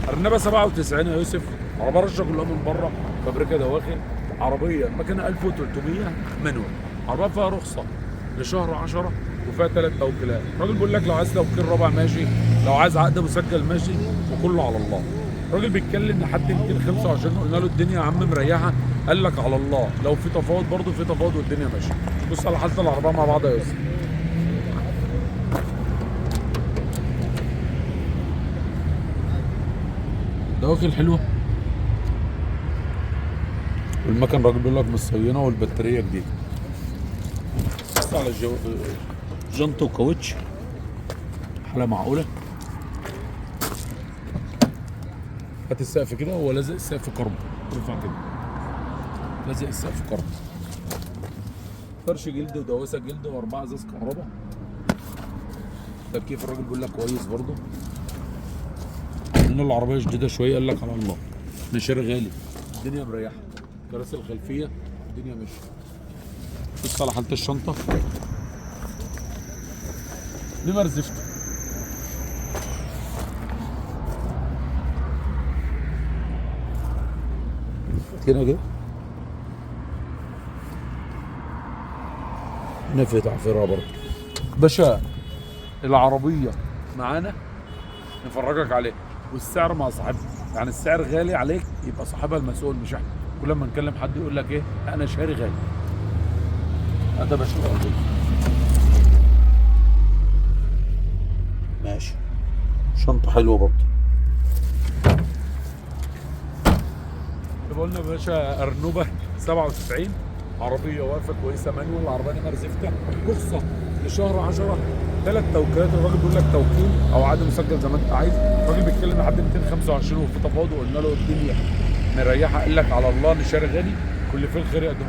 ارنبه 97 يا يوسف، عربية رشه كلها من بره، فابريكا دواخل، عربية مكنه 1300 manual، عربية فيها رخصه لشهر 10 وفيها 3 توكيلات. الراجل بيقول لك لو عايز توكيل رابع ماشي، لو عايز عقد مسجل ماشي، وكله على الله. الراجل بيتكلم لحد 225، قلنا له الدنيا يا عم مريحه، قال لك على الله، لو في تفاوض برضه في تفاوض والدنيا ماشية. بص على حاله العربية مع بعض يا يوسف. دواخل حلوة، والمكن الراجل بيقول لك مصينه، والبطاريه جديدة. بص على الجو، جنط وكاوتش، حاله معقولة. هات السقف كده، هو لازق السقف كرب، ارفع كده، لازق السقف كرب، فرش جلد ودواسه جلد واربعة ازاز كهرباء. تكييف الراجل بيقول لك كويس برضه. ان العربية شديدة شوية، قال لك على الله، مش غالي، الدنيا مريحه، كراسي الخلفية الدنيا ماشية. بص على حاله الشنطة، نمر زفت. هنا كده نفت عفيرها برضه. باشا العربية معانا نفرجك عليها، والسعر مع صاحبها، يعني السعر غالي عليك يبقى صاحبها المسؤول مش احنا. كل ما نكلم حد يقول لك ايه، انا شاري غالي. هذا باشا العربية ماشي، شنطة حلوة برضه. يبقى قلنا يا باشا أرنوبة 97، عربية واقفة كويسة manual، عربية نمر زفتة، رخصة لشهر 10، 3 توكيلات. الراجل بيقول لك توكيل أو عقد مسجل زي ما أنت عايز. الراجل بيتكلم لحد 225 وفي تفاوض، وقلنا له الدنيا مريحة، قال لك على الله، نشاري غالي، كل فيه الخير يقدم.